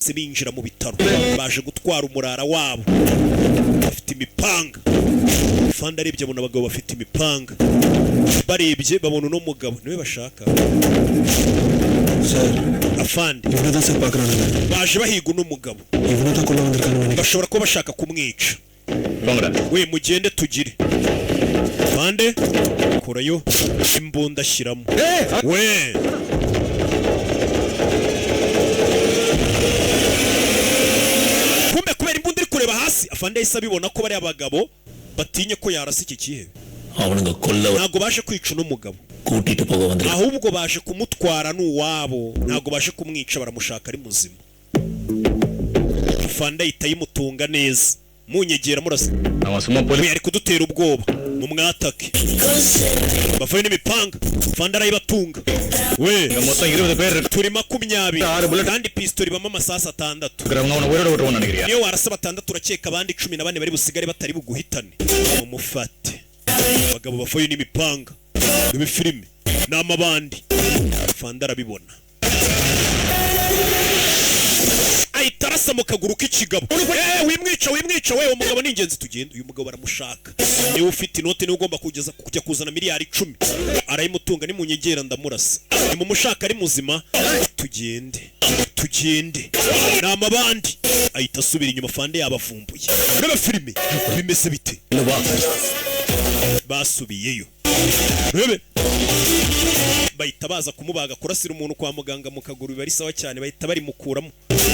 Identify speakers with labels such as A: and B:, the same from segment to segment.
A: Se binjira mu bitaro, baje gutwara umurara wabo, bafite imipanga. Fandi arebye abona abagabo bafite imipanga, barebye babona uno mugabo niwe bashaka.
B: Sir.
A: Afande.
B: இவனை தான் sir பார்க்குறானுங்க.
A: Baje bahiga uno mugabo.
B: இவனை தான் கொல்ல வந்திருக்கானுங்க நினைக்கிறேன்.
A: Bashobora kuba bashaka kumwica.
C: போங்கடா.
A: We, mugende tugire. Fande kurayo imbunda ashyiramo we. Kumbe kubera imbunda iri kureba hasi, afande yahise abibona ko bariya bagabo batinye ko yarasa iki kihebe.
D: அவனுங்க கொல்ல
A: Ntabwo baje kwica uno mugabo,
D: கூட்டிட்டு போக வந்திருக்க.
A: Ahubwo baje kumutwara, ni uwabo, ntabwo baje kumwica, baramushaka ari muzima. Afande ahita ayimutunga neza, munyegera murasa.
C: அவன் சும்மா police
A: We ari kudutera ubwoba, mumwatake. Bavayo n'imipanga, fande arayibatunga we.
C: மொத்தம் இருபது பேர் இருக்கு.
A: Turi 20
C: ஆறு bullet.
A: Kandi pistori ibamo amasasu atandatu.
C: இருக்கிறவங்க அவனை உயிரோட விட்டுருவான்னு நினைக்கிறியா?
A: Niyo warasa batandatu, urakeka abandi 14 bari busigare batari buguhitane? Mumufate. Abagabo bavayo n'imipanga, ibi filime ni amabandi. Fande arabibona, ahita arasa mu kaguru k'ikigabo. Eh, wimwica, wimwica we, uwo mugabo ni ingenzi, tugende. Uyu mugabo baramushaka, niwe ufite inoti, niwe ugomba kugeza kujya kuzana miliyari 10, arayimutunga. Nimunyegera ndamurasa. Nimumushaka ari muzima, tugende, tugende, ni amabandi. Ahita asubira inyuma, fande yabavumbuye. Urebe filime bimeze bite? Basubiyeyo, urebe bahita baza kumubaga. Kurasira umuntu kwa muganga mu kaguru biba ari sawa cyane, bahita barimukuramo,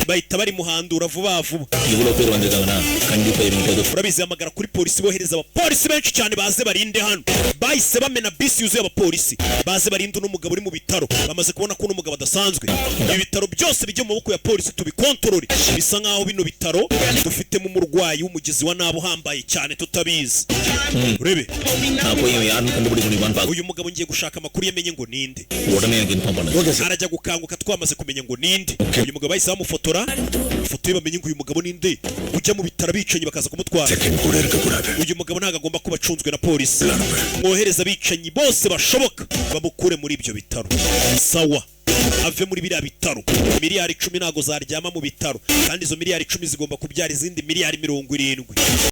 A: bahita barimuhandura vuba vuba.
D: இவ்வளவு பேர் வந்திருக்காங்கன்னா கண்டிப்பா இவங்க ஏதோ
A: Urabizi, hamagara kuri polisi, bohereza abapolisi benshi cyane baze barinde hano. Bahise bamena bisi yuzuye abapolisi, baze barinde uno mugabo uri mu bitaro. Bamaze kubona ko uno mugabo adasanzwe. Ibi bitaro byose bijye mu maboko ya polisi, tubikontorore. Bisa nkaho bino bitaro dufitemo umurwayi w'umugizi wa nabi uhambaye cyane tutabizi, urebe.
D: நான் போய் இவன் யாருன்னு கண்டுபிடிக்க முடியுமான்னு பார்க்க.
A: Uyu mugabo ngiye gushaka amakuru yamenye ngo ninde.
D: உடனே எனக்கு இன்ஃபார்ம் பண்ணு.
A: Arajya gukanguka twamaze kumenya ngo ninde uyu mugabo. Bahise bamufotora ifoto ye, bamenye ngo uyu mugabo ninde ujya mu bitaro abicanyi bakaza kumutwara.
B: Second கூட இருக்கக்கூடாது.
A: Uyu mugabo ntabwo agomba kuba acunzwe na polisi. Mwohereza abicanyi bose bashoboka, bamukure muri ibyo bitaro. Sawa, ave muri biriya bitaro. Miliyari 10 ntabwo zaryama mu bitaro, kandi izo miliyari 10 zigomba kubyara izindi miliyari 70.